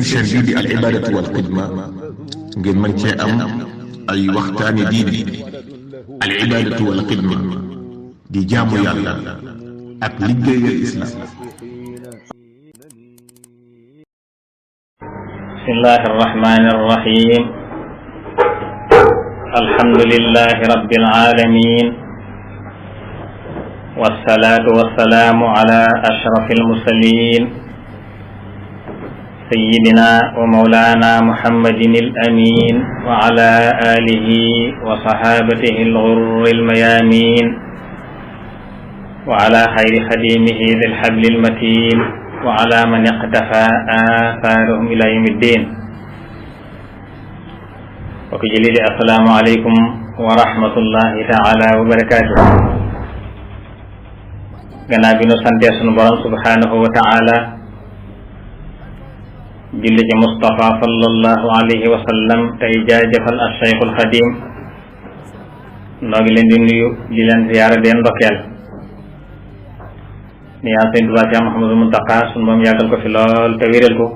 chaîne bii di al ibadatu wal xidma ngeen mën cee am ay waxtaani diine. al ibadatu wal xidma di jaamu yàlla ak liggéeyal islam. bismillahi arrahmani arrahim. alhamdulillahi rabbil alamin, wassalatu wassalamu ala ashrafil mursalin sayyidina wa mawlana muhammadin al-amin wa ala alihi wa sahabatihi al-ghurri al-mayamin wa ala khayri khadimihi dhil habli al-matin wa ala man iqtafa atharahum ila yawmiddin. Mbokk jullit yi, assalaamu alaykum wa rahmatullahi ta'ala wa barakatuh. Gannaaw bi nu santee sunu borom subhanahu wa ta'ala, julli ci Mustafa sallallahu alayhi wa sallam, tey jaajëfal Cheikhul Xadim, noo ngi leen di nuyu di leen ziyaara di leen ndokkeel ni yaa Sëñ Tuubaa Cheikh Mouhamadou Mountakha sunu moom yàggal ko fi lool te wéral ko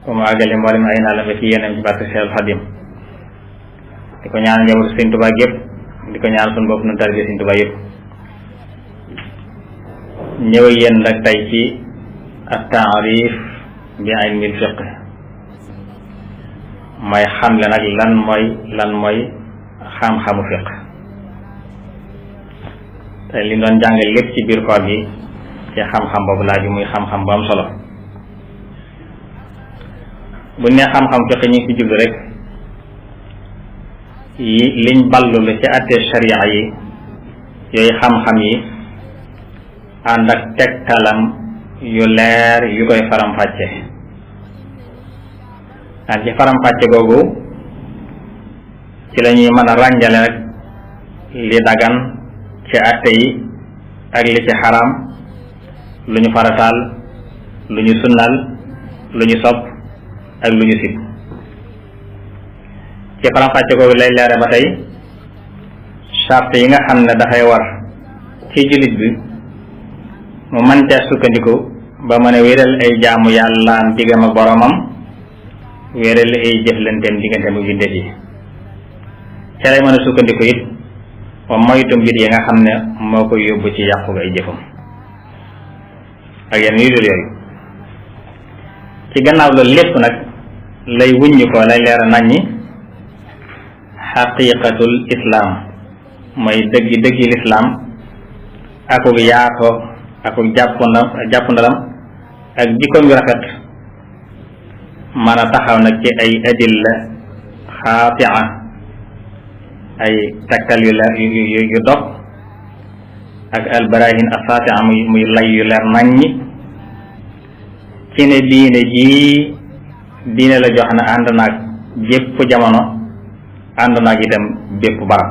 ba mu àggale mboolem ay naa la ba ci yéenam ci barke Cheikhul Xadim. di ko ñaan njabootu Sëñ Tuubaa yëpp, di ko ñaan sunu bopp nu tarbiya Sëñ Tuubaa yëpp. ñëw yéen nag tey ci at-ta'rif bi ilmil fiqh, mooy xamle nag lan mooy xam-xamu fiqh. te li doon jàngal lépp ci biir koor gi ci xam-xam boobu laaju muy xam-xam bu am solo. buñ ne xam-xam fiqh ñu ngi fi jublu rek yi liñ ballulu ci àttee sharia yi, yooyu xam-xam yi ànd ak tegtalam yu leer yu koy faram-fàcce. ak ci faram-fàcce googu ci la ñuy mën a ràññale nag li dagan ci àtte yi ak li ci xaram, lu ñu farataal, lu ñu sunnal, lu ñu sopp ak lu ñu sib. ci faram-fàcce googu lay leere ba tey charte yi nga xam ne dafay war ci jullit bi mu mën cee sukkandiku ba mën a wéral ay jaamu yàllaam diggam ak boromam, wéral ay jëflanteem digganteem ak bindéef yi. ca lay mën a sukkandiku it moom moytu mbir yi nga xam ne moo koy yóbbu ci yàqu ay jëfam ak yenn yu dul yooyu. ci gannaaw loolu lépp nag lay wuññi ko lay leera naññi xaqiqatul islaam, mooy dëggi lislaam akuk yaato akuk jàppandalam ak jikkoom yu rafet, mën a taxaw nag ci ay adilla xaatia, ay tegtal yu leer yu dog ak albarahin asaatia muy lay yu leer naññi ci ne diine jii diine la jox na ànd naag bépp jamono, ànd naag itam bépp barab.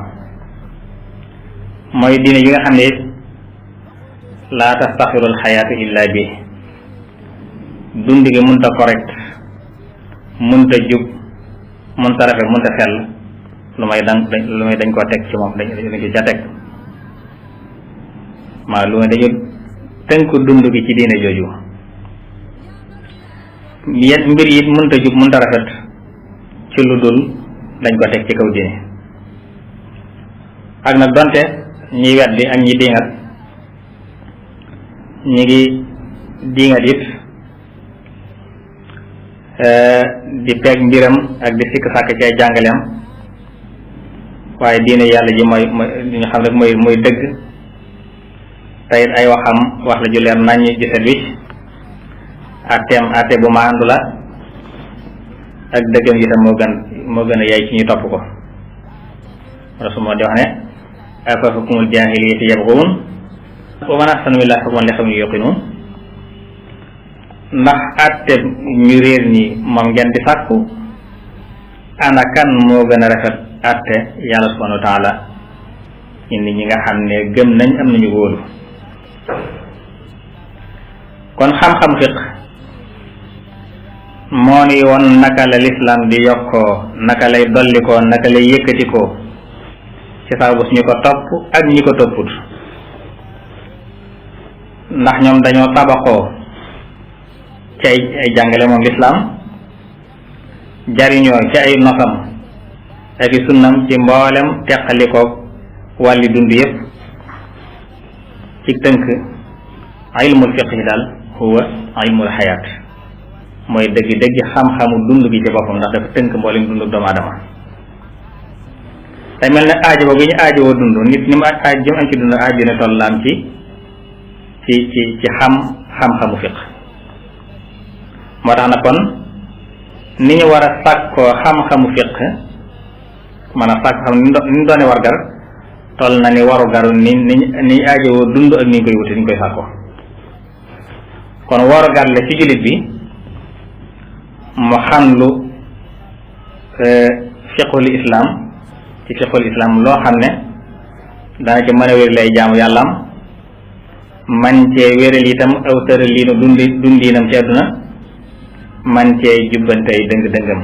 mooy diine yi nga xam ne it laa tastaxirul xayaatu illa bi, dund gi munta correct, munta jub, munta rafet, munta sell lu may dañ koo teg ci moom, dañ ko ca teg maa lu may dañu tënk dund gi ci diine jooju. mbir yi munta jub munta rafet ci lu dul dañ ko teg ci kaw diine. ak nag donte ñi weddi ak ñi diingat ñi ngi diingat it di peeg mbiram ak di sikk sàkk ci ay jàngaleem, waaye diine yàlla ji mooy ñu xam rek mooy dëgg. tey ay waxam wax la ju leer naññ ju set wicc, atte bu maandu la, ak dëggam itam moo gën a yay ci ñu topp ko. rasul moo di wax ne afa hukmul jaahiliyyati yabghuun wa man ahsanu minallaahi hukman li qawmin yuuqinuun. ndax atte ñu réer ñi moom ngeen di sàkku, ana kan moo gën a rafet atte yàlla subhaanahu wa taala ci nit ñi nga xam ne gëm nañ am nañu wóolu. kon xam-xam fiq moo ni woon naka la lislaam di yokkoo, naka lay dollikoo, naka lay yëkkatikoo ci saa bu ñu ko topp ak ñi ko topput. ndax ñoom dañoo tabaxoo ci ay jàngale moom lislaam, jariñoo ci ay nosam ak i sunnam ci mboolem teqalikoog wàlli dund yépp. ci tënk ilmul fiqh daal huwa ilmul xayaat, mooy dëgg-dëgg xam-xamu dund gi ci boppam, ndax dafa tënk mboolem dundu doomu aadama. day mel ne aajowoo gi ñu aajowoo dund nit ñi mu jëm am ci dund aajo ne tollaam ci xam-xamu fiqh. moo tax na kon ni ñu war a sàkkoo xam-xamu fiqh, man a sàkk xam ni ñu doone wargar, toll na ni waru garu ni aajowoo dund ak ni ñu koy wute ni ñu koy sàkkoo. kon waru gar la ci jullit bi mu xam lu fiqhul islam, ci fiqhul islam loo xam ne dana ci mën a wér lay jaamu yàllaam, man cee wéral itam aw tëraliinu dundiinam ci àdduna, man cee jubbantey dëng-dëngam.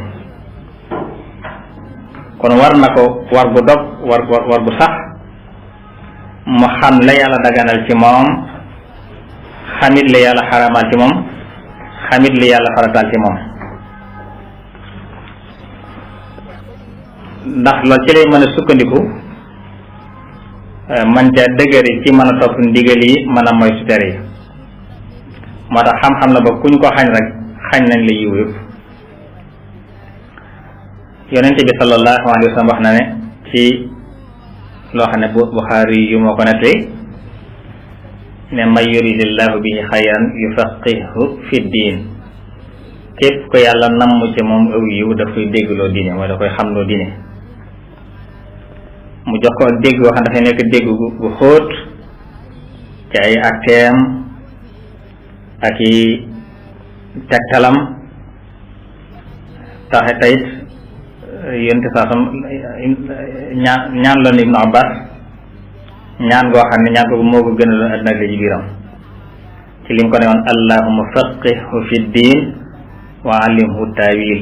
kon war na ko war gu dog war gu sax mu xam la yàlla daganal ci moom, xamit la yàlla xaramal ci moom, xamit li yàlla faratal ci moom. ndax loolu ci lay mën a sukkandiku man ca dëgëri ci mën a topp ndigal yi, mën a moytu tere yi. moo tax xam-xam la ba kuñ ko xañ rek xañ nañ la yiw yëpp. yonente bi sallallahu alayhi wa sallam wax na ne ci loo xam ne Buxaari yu moo ko nettali ne man yuridillahu bihi xayran yufaqihu fi diin, képp ko yàlla namm ci moom aw yiw daf koy déggloo diine, mooy da koy xamloo diine. mu jox ko ak dégg boo xam dafay nekk dégg gu xóot ci ay atteem ak i tegtalam. taxe tayit yonte saasam ñaan la Ibnu Abbas ñaan goo xam ne ñaan ko moo ko gënaloon àddina ak ci biiram, ci lim ko ne woon allahumma faqihu fi diin wa allimhu taawil.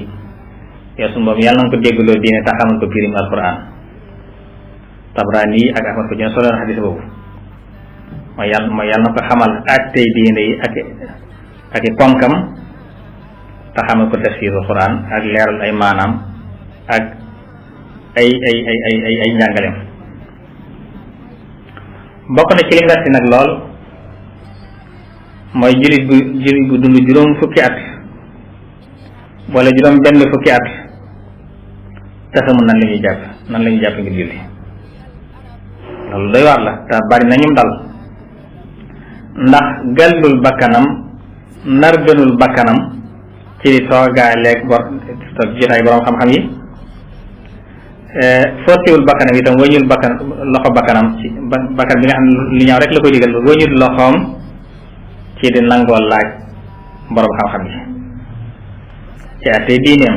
yow suñu boobu yàlla na ko déggloo diine te xamal ko firim alquran. Tabraani yi ak Ahmad ko jëne solo na xadis boobu, mooy yàlla na ko xamal attey diine yi ak i ponkam te xamal ko tafsiru quran ak leeral ay maanaam ak ay njàngaleem. bokk na ci li nga nag lool mooy jullit bu dund juróom fukki at wala juróom benn fukki at te xamul nan la ñuy jàpp ngir julli. loolu doy waar la te bari na ñum dal, ndax gàllul bakkanam nar gënul bakkanam ci di toogaaleeg jotaay borom xam-xam yi, fottiwul bakkanam itam wëñul loxo bakkanam ci bakkan bi nga xam ne li ñaaw rek la koy digal, wëñul loxoom ci di nangoo laaj borom xam-xam yi ci àtte diineem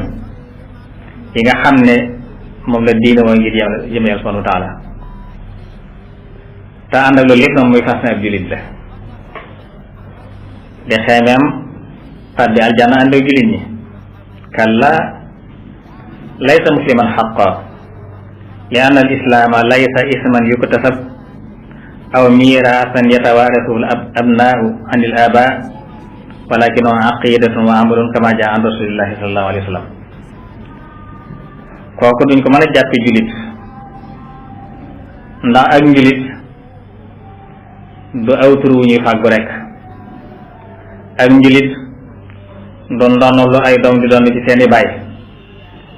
yi nga xam ne moom la diine mooy ngir jëm yàlla subhanahu wa taala. te ànd ak loolu lépp moom muy fas ne ab jullit la di xeemeem tàbbi aljanna ànd ak jullit ñi. kalla laysa musliman xaqa li anna al islaama laysa isman yuktasab aw miraasan yatawaarasuhu al abnaau an il aba walakinahu aqidatun wa amalun kama jaa an rasulillahi sallallahu alayhi wa sallam. kooku duñ ko mën a jàppe jullit, ndax ak njulit du aw tur wu ñuy fàggu rek. ak njulit doon doon lu ay doom di doon ci seeni baay,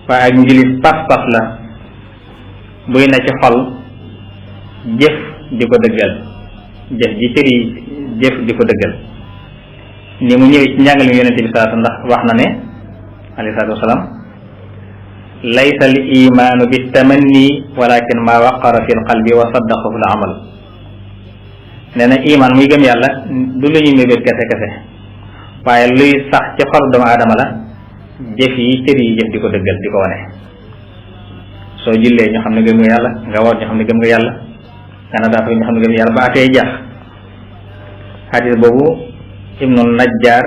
waaye ak njulit pas-pas la buy na ci xol, jëf di ko dëggal, jëf ji cër yi jëf di ko dëggal. ni mu ñëwee ci njàngale mi yonente bi sallallahu alayhi wasallam, ndax wax na ne alayhi salaatu wasalaam laysa al imaanu bi tamanni walakin ma waqara fi l qalbi wa saddaqahu l amal. nee na iman muy gëm yàlla du lu ñuy mébét kese kese, waaye luy sax ci xol doomu aadama la, jëf yi cër yi jëf di ko dëggal di ko wane. soo jullee ñu xam ne gëm nga yàlla, nga woor ñu xam ne gëm nga yàlla, nga nadaaf ñu xam ne gëm nga yàlla ba atee jax. xadis boobu ibnu najjar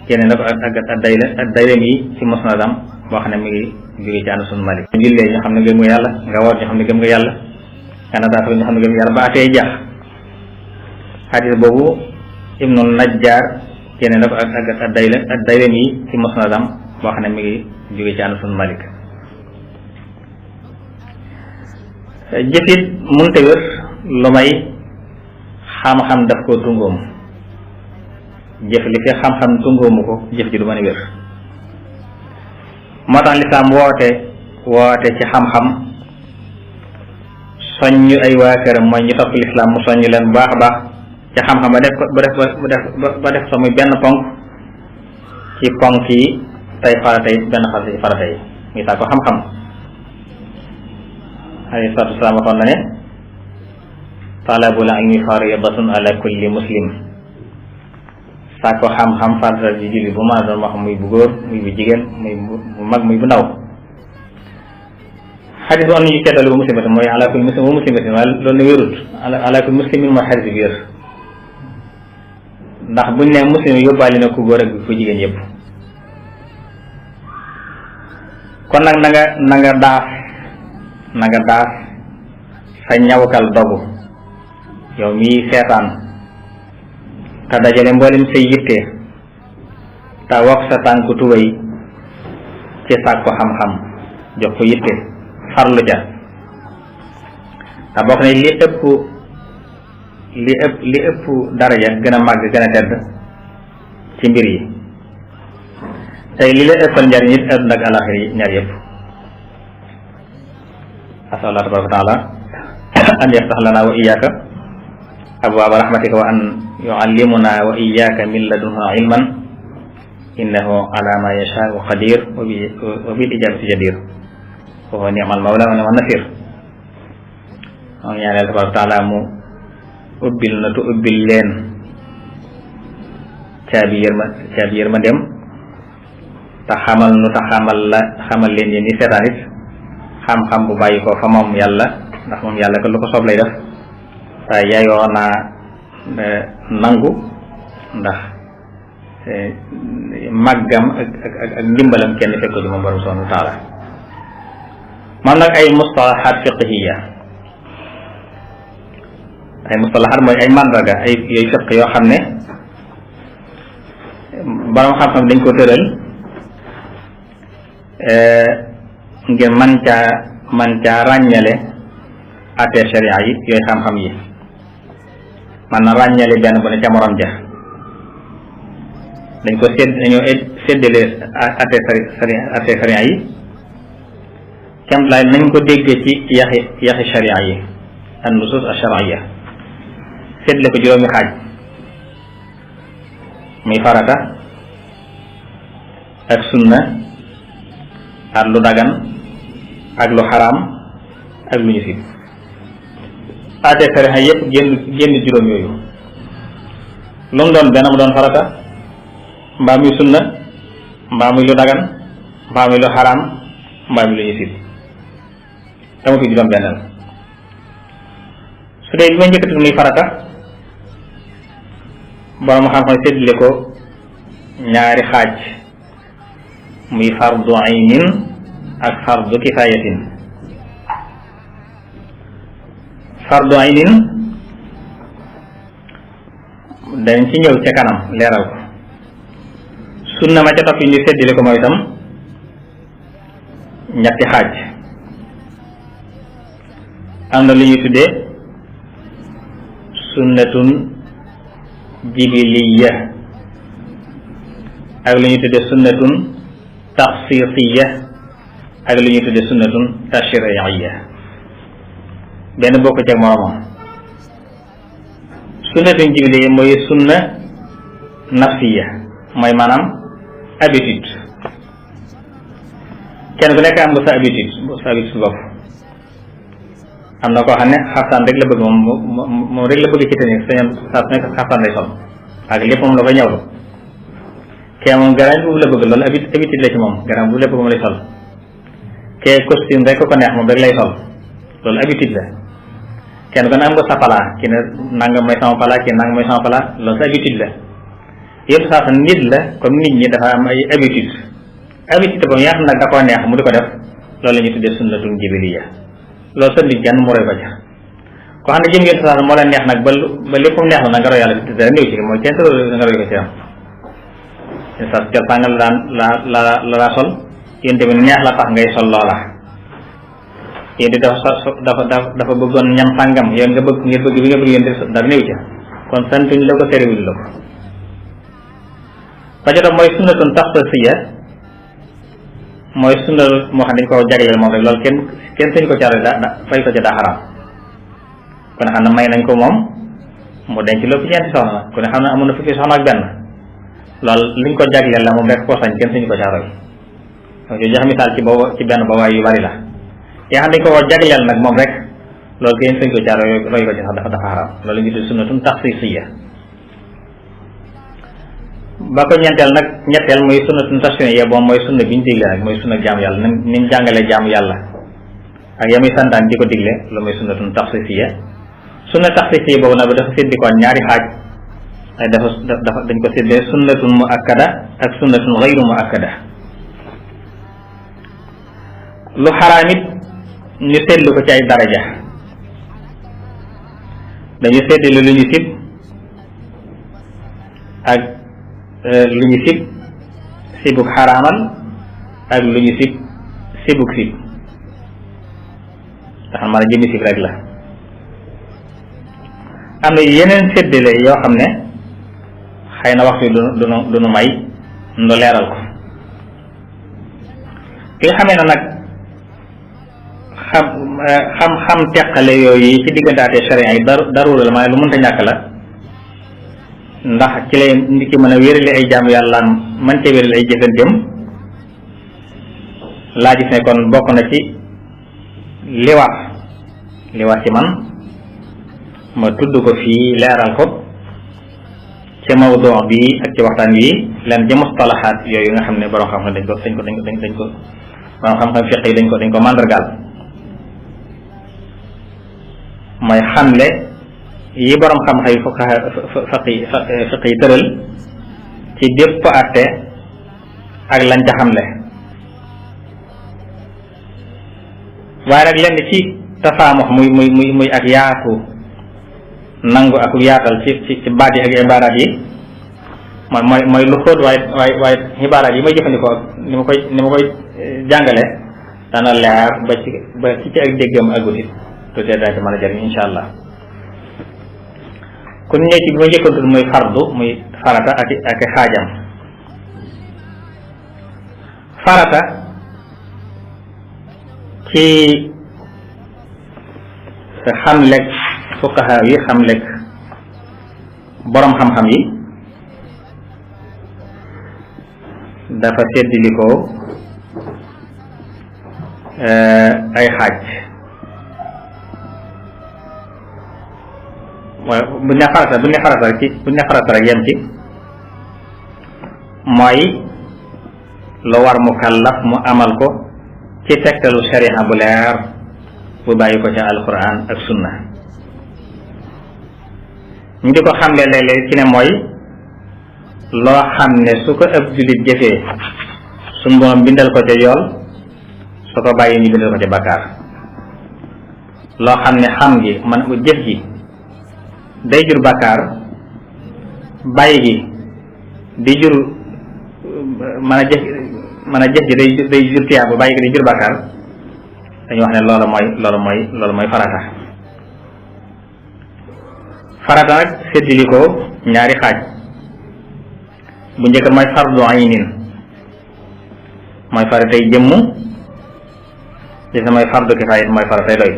génne na ko ak daylem yi ci musnadam boo xam ne mi ngi jóge ci Anas ibn Malik. soo jullee ñu xam ne gëm nga yàlla, nga woor ñu xam ne gëm nga yàlla, nga nadaaf ñu xam ne gëm nga yàlla ba atee jax. xadis boobu ibnu najjar génne na ko ak Daylami ci musnadam boo xam ne mi ngi jóge ci Anas ibn Malik. jëfit mënta wér lu may xam-xam daf koo tungoom, jëf li fi xam-xam tungoomu ko jëf ji du mën a wér. moo tax lislaam woote ci xam-xam, soññ ay waa këram mooy ñu topp lislaam mu soññ leen bu baax a baax ci xam-xam ba def sa muy benn ponk ci ponk yi tey farata yi benn farata yi muy saa ko xam-xam. alayhi salaatu wasalaam waxoon na ne talabul ilmi faridatun ala kulli muslim, saa ko xam-xam farata ji julli bu ma doon wax muy bu góor muy bu jigéen muy bu mag muy bu ndaw. xadis bu am nañu keddal bu muslimatin mooy ala kulli muslim wa muslimatin, waaye loolu ne wérut. ala kulli muslimin mooy xadis bi wér, ndax buñ ne muslim yóbbaale na ku góor ak ku jigéen yëpp. kon nag na nga daaf sa ñawkal dogu yow mii seetaan, te dajale mboolem say yitte, te wax sa tànku tubay ci sàkku xam-xam, jox ko yitte farlu ja. te bokk ne li ëpp daraja gën a màgg gën a tedd ci mbir yi, tey li la ëppal njariñ it àdduna ak alaxir yi ñaar yëpp. asalullah tabaraka wa taala an yaftax lana wa iyaka abwaaba rahmatika wa an yuallimuna wa iyaka min ladunhu ilman innahu ala ma yashaau qadir wa bil ijabati jadir wa huwa ni'mal mawla wa ni'man nasir. moom ñaaneel tabaraka wa taala mu ubbil na tu ubbil leen caabi yërmandeem te xamal leen yéen ñi seetaan it xam-xam bu bàyyi ko fa moom yàlla, ndax moom yàlla ko lu ko soob lay def, te yaayoo naa nangu ndax màggam ak ndimbalam kenn fekk ko ci moom borom subhanahu wa taala. moom nag ay mustalahaat fiqhiya, ay mustalahaat mooy ay mandarga ay yooyu fiq yoo xam ne borom xam-xam dañ ko tëral ngir man caa ràññale atte sharia yi yooyu xam-xam yi, man na ràññale benn bu ne ca morom ja. dañ ko dañoo séddale atte sharia yi kem laay nañ ko déggee ci yaxi sharia yi an nusus ash-shar'iyya, séddale ko juróomi xaaj, muy farata ak sunna ak lu dagan ak lu xaraam ak lu ñu sib. atte sharia yépp génn juróom yooyu, lu mu doon benn mu doon farata, mbaa muy sunna, mbaa muy lu dagan, mbaa muy lu xaraam, mbaa muy lu ñu sib, dama fi juróom benn la. su dee bi ma njëkkati muy farata, borom xam-xam séddale ko ñaari xaaj, muy fardu aynin ak fardu kifayatin. fardu aynin dañ ci ñëw ca kanam leeral ko. sunna ma ca topp yi ñu séddale ko mooy itam ñetti xaaj, am na lu ñuy tuddee sunnatun jibiliya ak lu ñuy tuddee sunnatun taxsiisiya ak lu ñuy tuddee sunnatun tashriiya, benn bokk ci ak moromam. sunnatun jibiliya mooy sunna nafsiya, mooy maanaam habitude, kenn ku nekk am nga sa habitude bopp. am na koo xam ne xaftaan rek la bëgg, moom rek la bëgg ci tenir sañoon saa su nekk xaftaan lay sol ak lépp moom la koy ñawlu. kee moom garaam bu la bëgg, loolu habitude la ci moom, garaam bu lépp moom lay sol. kee costume rek ko neex moom rek lay sol, loolu habitude la. kenn ku ne am nga sa palaa, ki ne nangam mooy sama palaa, ki nangam mooy sama palaa, loolu sa habitude la. yëpp saa sa nit la comme nit ñi dafa am ay habitude boobu yaa xam nag da koo neex mu di ko def, loolu la ñuy tuddee sunnatun jibiliya. loolu sa nit kenn mu roy ko ca. koo xam ne jëm ngeen saa moo la neex nag ba lépp mu neex la nag nga roy yàlla bi dara néew ci mooy kenn nga roy ko ci am. sa col sàngal la daan sol yéen tamit neex la tax ngay sol loola yéen di dafa bëggoon ñam sàngam yoon nga bëgg ngir bëgg bi nga bëgg yéen def dara néew ca kon santuñ la ko terewuñ la ko ba ca mooy sunnatun taxsiya mooy sunna moo xam ne dañ ko jagleel moom rek loolu kenn sañu ko caare fay ko ca daa xaraam kon xam ne may nañ ko moom mu denc lépp ñeenti soxna ku ne xam ne amoon na fukki soxna ak benn loolu liñ ko jagleel la moom rek ko sañ kenn sañu ko caaroy donc jox misaal ci boobu ci benn boobaay yu bari la yaa xam dañ ko jagleel nag moom rek loolu kenn sañu ko caaroy roy ko ci sax dafa xaraam loolu ñu tudd sunnatun taxsiya ba ko ñetteel muy sunnatun tasfiya boobu mooy sunna bi ñu digle nag mooy sunna jaamu yàlla ni ñu jàngalee jaamu yàlla ak yamuy santaan di ko digle loolu mooy sunnatun taxsiya sunna taxsiya boobu nag dafa séddi ko ñaari xaaj ay dafa dañ ko séddee sunnatun muakkada ak sunnatun ghayru muakkada lu xaraam it ñu seetlu ko ci ay daraja dañu séddale lu ñu sib ak lu ñu sib sibuk xaraamal ak lu ñu sib sibuk sib ndax man a jëmi sib rek la am na yeneen séddale yoo xam ne xëy na waxtu du nu may nu leeral ko ki nga xamee na nag xam teqale yooyu ci diggante ate sharia yi darura la maanaam lu mënta ñàkk la ndax ci lay nit ki mën a wérale ay jaamu yàlla mën cee wérale ay jëfanteem laa gis ne kon bokk na ci li war ci man ma tudd ko fii leeral ko ci mawdu bi ak ci waxtaan wi leen ci mustalahaat yooyu nga xam ne borom xam-xam dañ ko borom xam-xam fiq yi dañ ko màndargaal mooy xamle yi borom xam-xam yi fiq yi tëral ci bépp àtte ak lañ ca xamle waaye nag lenn ci tafaamux muy ak yaatu nangu ak yaatal ci baat yi ak ibaaraat yi mooy lu xóot waaye ibaaraat yi may jëfandikoo ak ni ma koy jàngale dana leer ba ci ak déggam agguti tuuti daa ci mën a jëriñ insha allah kon ñëw ci bi ma njëkkoon tudd muy fardu muy farata ak xaajam farata ci xamleeg fuqaha yi xamleeg borom xam-xam yi dafa séddilikoo ay xaaj waaye bu ne farata rek yem ci mooy lu war mu kallaf mu amal ko ci tegtalu sharia bu leer bu bàyyi ko ci alquran ak sunna ñu di ko xamle léeg-léeg ci ne mooy loo xam ne su ko ëpp jullit jëfee suñu borom bindal ko ca yool su ko bàyyi ñu bindal ko ca bakkaar loo xam ne xam gi man jëf ji day jur bakkaar bàyyi gi di jur mën a jëf ji day jur tiyaaba bàyyi gi di jur bakkaar dañu wax ne loolu mooy farata nag séddili ko ñaari xaaj bu njëkk mooy fardu aynin mooy faratay jëmm gis na mooy fardu kifaaya mooy faratay doy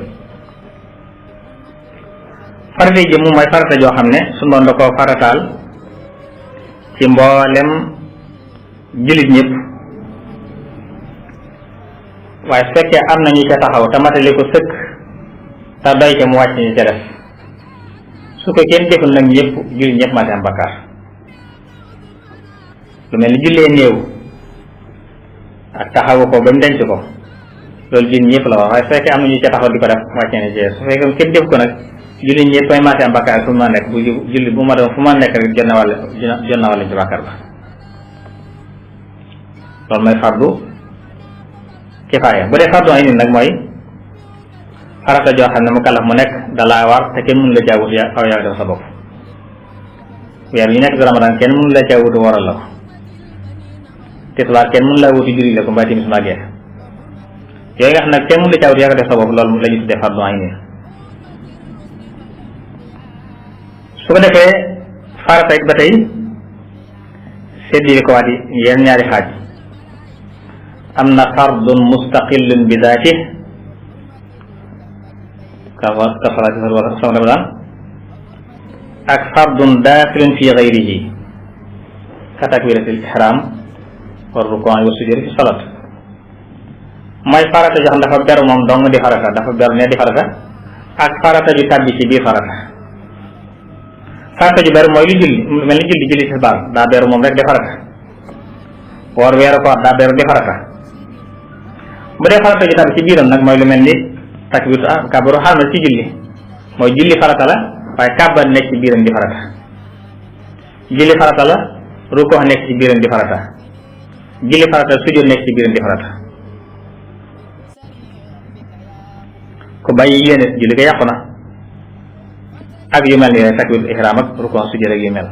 faratay jëmm mooy farata joo xam ne su doon da koo farataal ci mboolem jullit ñëpp waaye su fekkee am na ñu ca taxaw te matali ko sëkk te doy ca mu wàcc ñu ca def su ko kenn deful nag ñëpp jullit ñëpp mate am bakkaar lu mel ni jullee néew ak taxawu ko ba mu denc ko loolu jullit ñëpp la wax waaye su fekkee am na ñu ca taxaw di ko def wàcc ñu ca su fekkee kenn def ko nag jullit ñëpp may mate am bakkaar fu ma nekk bu jullit bu ma doon fu ma nekk rek jot na wàll ci bakkaar ba loolu mooy fardu kifaaya bu dee fardu ay nit nag mooy farata joo xam ne mu kallaf mu nekk dalaa war te kenn mënu la caawut aw def sa bopp weer yu nekk di Ramadan kenn mënu la caawut waral la ko tisbaar kenn mën laa wuti julli la ko mbaa timis mbaa gee yooyu nga xam nag kenn mën la caawut yaa ko def sa bopp loolu la ñu tuddee fardu ayni su ko defee farata it ba tey séddale ko waat yenn ñaari xaaj am na fardun mustaqillun bi daati ka salaati sama ramadan ak fardun daaxilun fi gayrihi ka takbiratil ihram wa ruku'i wa sujudi fi salat mooy farata jox dafa beru moom dong di farata dafa beru ne di farata ak farata ju tàbbi ci biir farata farata ju beru mooy lu julli mel ni julli tisbaar daa beru moom rek di farata woor weeru koor daa beru di farata bu dee farata ju tàbbi ci biiram nag mooy lu mel ni takbiru kabaru xarmal ci julli mooy julli farata la waaye kàbbar nekk ci biiram di farata julli farata la rukkoo nekk ci biiram di farata julli farata la sujjóot nekk ci biiram di farata ku bàyyi yéene julli ko yàqu na ak yu mel ni rek takbiratul ihram ak rukkoo sujjóot ak yu mel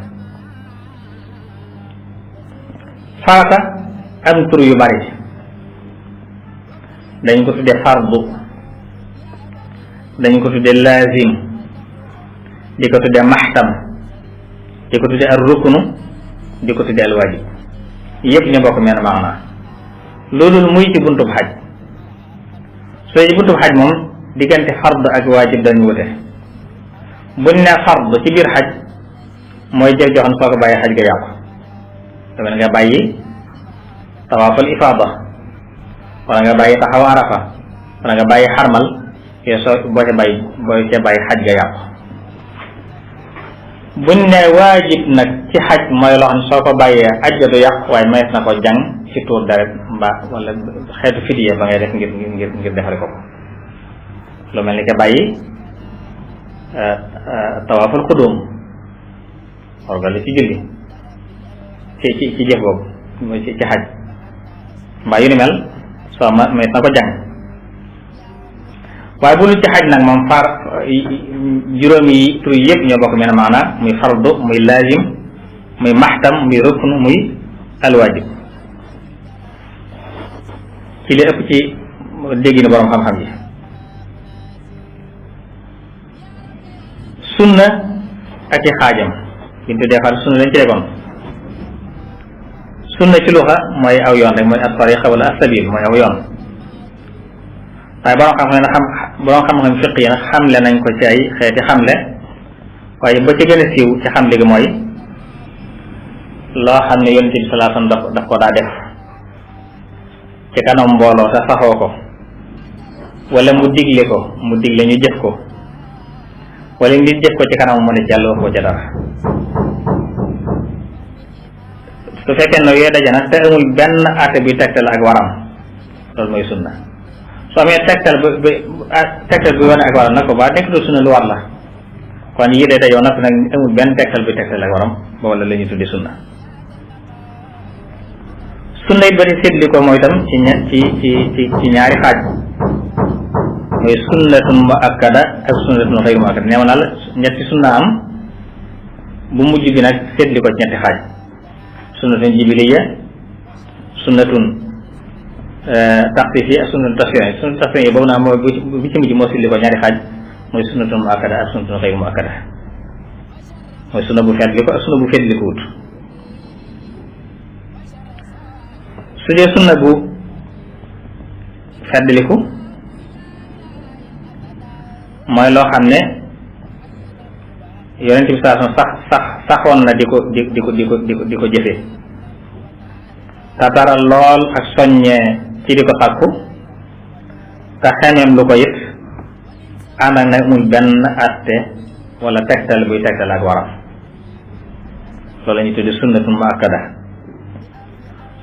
farata am tur yu bari dañ ko tuddee fardu dañ ko tuddee lazim di ko tuddee maxtam di ko tuddee ar ruknu di ko tuddee al wajib yëpp ñu bokk mel maana loolu muy ci buntub xaj soo ci buntub xaj moom diggante fard ak wajib dañu wute buñ ne fard ci biir xaj mooy jëf joxan soo ko bàyyi xaj ga yàqu dama nga bàyyi tawaaful ifaada wala nga bàyyi taxaw arafa wala nga bàyyi xarmal yooyu soo boo ca bàyyi xaj ga yàqu buñ ne waajib nag ci xaj mooy loo xam ne soo ko bàyyee aj ga du yàqu waaye mayees na ko jàng ci tuur deret mbaa wala xeetu fidiye ba ngay def ngir defare ko lu mel ni ka bàyyi tawaaful xudum orgal ci julli ci jëf boobu mooy ci xaj mbaa yu ni mel soo mayees na ko jàng waaye bu lu ci xaj nag moom juróomi tur yëpp ñoo bokk mel maana muy fardu muy lazim muy maxtam muy rukn muy alwaajib ci li ëpp ci dégg na boroom xam-xam yi sunna ak i xaajam biñ tuddee far sunna lañ ci degoon sunna ci luxa mooy aw yoon rek mooy at tariqa wala as-sabil mooy aw yoon waaye borom xam-xam fiq yi nag xamle nañ ko ci ay xeeti xamle waaye ba ci gën a siiw ci xamle gi mooy loo xam ne yonent bi sallallahu alayhi wasallam daf ko daa def ci kanam mbooloo te saxoo ko wala mu digle ñu jëf ko wala nit jëf ko ci kanam mu ne jàll wax ko ca dara su fekkee ne yooyu daje nag te amul benn àtte bi tegtal ak waram loolu mooy sunna soo amee tegtal bi wane ak waram nag ko ba nekk du sunna lu war la kon yii day dajoo nag amul benn tegtal bi tegtal ak waram ba wala la ñuy tuddi sunna sunna it ba di séddli ko mooy itam ci ñaari xaaj mooy sunnatun muakkada ak sunnatun xayru muakkada nee ma naa la ñetti sunna am bu mujj bi nag séddli ko ci ñetti xaaj sunnatun jibiliya sunnatun taxfiif yi ak sunnatun tasfiya yi sunnatun tasfiya yi boobu naa mooy bi ci mujj moo séddli ko ñaari xaaj mooy sunnatun muakkada ak sunnatun xayru muakkada mooy sunna bu feddli ko ak sunna bu feddli ko wut su dee sunna bu feddliku mooy loo xam ne yonent bi saa saxoon na di ko jëfee tataral lool ak soññee ci di ko sàkku te xemeem lu ko it ànd ak nag muy benn atte wala tegtal buy tegtal ak waram loolu la ñuy tuddi sunnatun muakkada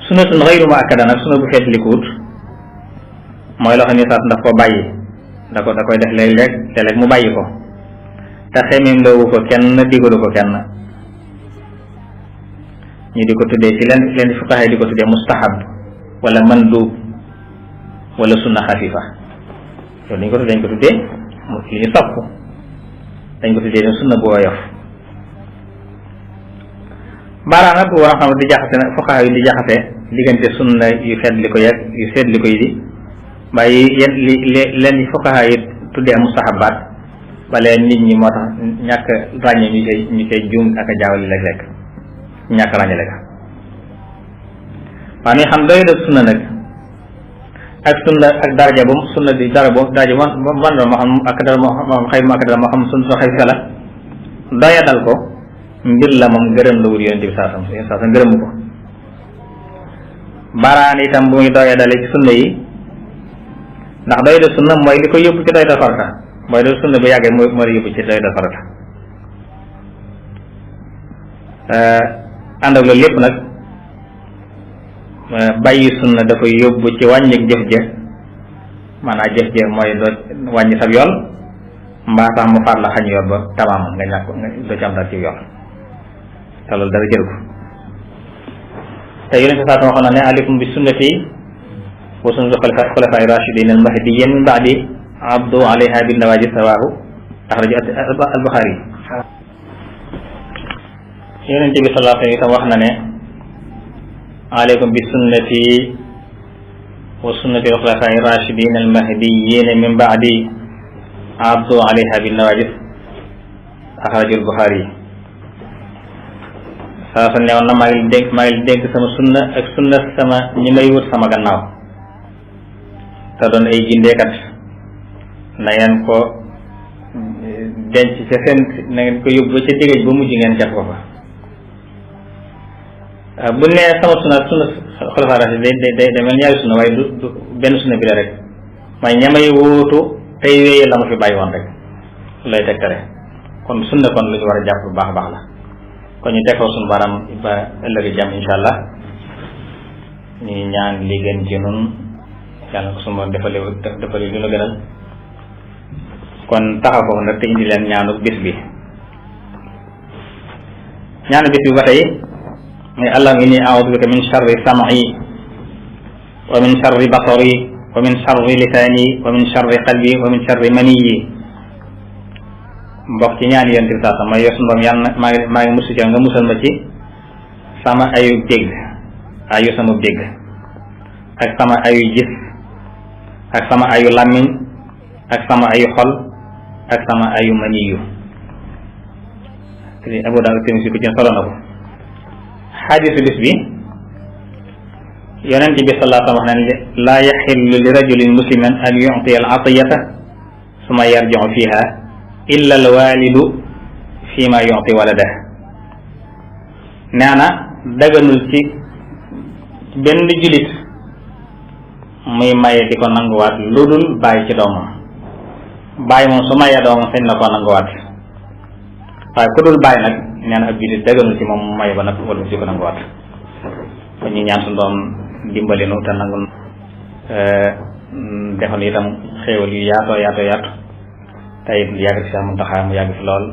sunnatun ghayru muakkada nag sunna bu feddlikuwut mooy loo xam ne sax daf ko bàyyi da koy def léeg-léeg mu bàyyi ko te xemeem loowu ko kenn digalu ko kenn ñu di ko tuddee ci leen fuqaha di ko tuddee mustahab wala mandub wala sunna xafifa loolu dañ ko tuddee li ñu sopp dañ ko tuddee ne sunna bu woyof baaraana bu war a xam di jaxase nag fuqaha yi di jaxase diggante sunna yu feddli ko yeeg yu seetli ko yi di waaye yenn leen yi fuqaha yi tuddee mustahabaat wala nit ñi moo tax ñàkk ràññe ñu koy juum ak a jaawale léeg-léeg ñàkk ràññe léeg waaw ni xam doy da sunna nag ak sunna ak daraja bu sunna di dara boobu daraja man moo xam ak dara moo xam xëy ma ak dara moo xam sunna soo xëy sala doya dal ko mbir la moom gërëm la wut yonent bi saa sam gërëmu ko baraan itam bu muy doya dale ci sunna yi ndax doy da sunna mooy li ko yóbbu ci doy da farata mooy da sunna bu yàggee moo la yóbbu ci doy da farata ànd ak loolu lépp nag bàyyi sunna da koy yóbbu ci wàññi jëf ja maanaam jëf ja mooy doo wàññi sab yool mbaa tax mu faat la xañ yool ba tamaam nga ñàkk doo ci am dara ci yool te loolu dara jëru ko te yonent saa waxoon na ne aleykum bi sunnati wa sunnati xulafaa'i raashidin al mahdiyyin min ba'di abdu alayha bin nawaajis rawaahu axraja al Buxaari yonent bi sallallahu alayhi wa sallam wax na ne aleykum bi sunnati wa sunnati xulafaa'i raashidin al mahdiyyin min ba'di abdu alayha bin nawaajis axraja al Buxaari saa sa newoon na maa ngi dénk sama sunna ak sunna sama ñi may wut sama gannaaw te doon ay gindeekat na ngeen ko denc ca seen na ngeen ko yóbbu ca digéej ba mujj ngeen jàpp ko fa bu nee sama sunna xulafaa raashidin day mel ñaari sunna waaye du benn sunna bi la rek mooy ña may wuutu tey wéyee la ma fi bàyyi woon rek lay tegtale kon sunna kon lu ñu war a jàpp bu baax a baax la kon ñu teg ko suñu baram ba ëllëg jàmm insha allah ñu ñaan li gën ci nun yàlla ko suma defale lu la gënal kon taxaw foofu nag te indi leen ñaanu bis bi ñaanu bis bi ba tey muy allahumma inni a'udhu bika min sharri sam'i wa min sharri basari wa min sharri lisani wa min sharri qalbi wa min sharri maniyi mbokk ci ñaan yonent bi saa sama yow suñu borom yàlla maa ngi musu ci nga musal ma ci sama ayu dégg ayu sama dégg ak sama ayu gis ak sama ayu làmmiñ ak sama ayu xol ak sama ayu maniyu Abu Daawud Tirmisi ko ci solo na ko xaadisu bis bi yonent bi sallallahu alayhi wa sallam wax na ne laa yaxillu li rajulin muslimin an yu'tiya al atiyata summa yarji'u fiha illa al walidu fi ma yu'ti walada nee na daganul ci benn jullit muy maye di ko nanguwaat lu dul bàyyi ci doomam bàyyi moom su mayee doomam sañ na koo nanguwaat waaye ku dul bàyyi nag nee na ab jullit daganul ci moom mu maye ba nag wala si ko nanguwaat kon ñu ñaan suñu doom dimbali nu te nangul defal itam xéewal yu yaatoo yaatu tey yàgg si mu taxaa mu yàgg fi lool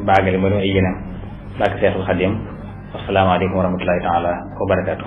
baagale ma doon ay yéenam barke Seexul Xadim wasalaamaaleykum wa rahmatullahi taala wa barakaatu